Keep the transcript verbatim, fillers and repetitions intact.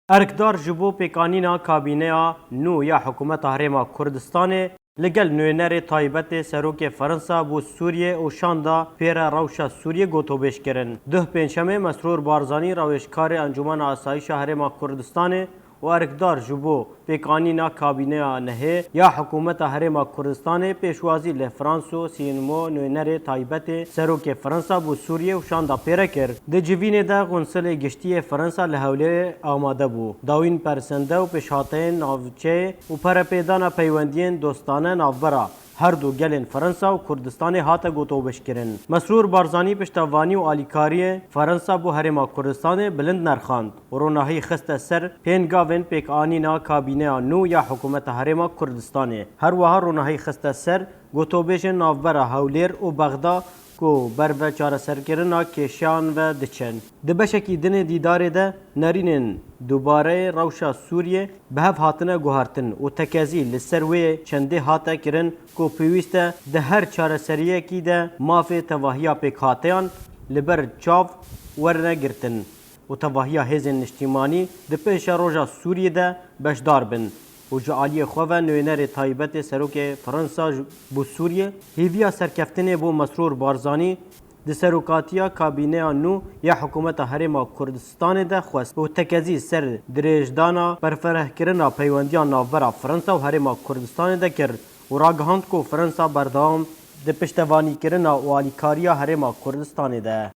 Erkdar ji bo pêkanîna kabîneya nû ya Hikûmeta Herêma Kurdistanê li gel nûnerê taybetê Serokê Fransa bo Sûriyê û şanda pêre rewşa Sûriyê gotobêj kirin. Duh Pêncşemê Mesrûr Barzanî, rawêjkarê Encûmena Asayîşa Herêma Kurdistanê û erkdar ji bo pêkanîna kabîneya nehê ya Hikûmeta Herêma Kurdistanê, pêşwazî li François Cénimot, nûnerê taybetê Serokê Fransa bo Sûriyê û şanda pêre kir. Di civînê de Qunsilê Giştî yê Fransa li Hewlêrê amade bû. Dawîn persende û pêşhateyên navçeyê û perepêdana peywendiyên dostane navbera her du gelên Fransa û Kurdistanê hate gotobêjkirin. Mesrûr Barzanî piştevanî û alîkariyê Fransa bo Herêma Kurdistanê bilind nerxand û ronahî xiste ser pêngavên pêkanîna kabîneya nû ya Hikûmeta Herêma Kurdistanê. Her wiha ronahî xiste ser gotobêjên navbera Hewlêr û Bexda ku berve çareserkirina kêşeyan ve diçin. Di beşekî din ê dîdarê de nerînên dubareyê rewşa Sûriyê bi hev hatine guhertin û tekezî li ser wê çendê hate kirin ku pêwîst e di her çareseriyekî de mafê tevahiya pêkhateyan li ber çav werine girtin û tevahiya hêzên niştîmanî di pêşeroja Sûriyê de beşdar bin û ji aliyê xwe ve nûnerê taybetê Serokê Fransa ji, bo Sûriyê hêviya serkeftinê bo Mesrûr Barzanî di serokatiya kabîneya nû ya Hikûmeta Herêma Kurdistanê de xwest û tekezî ser dirêjdana berfirehkirina peywendiya navbera Fransa û Herêma Kurdistanê de kir û ragihand ku Fransa berdewam di piştevanîkirina û alîkariya Herêma Kurdistanê de.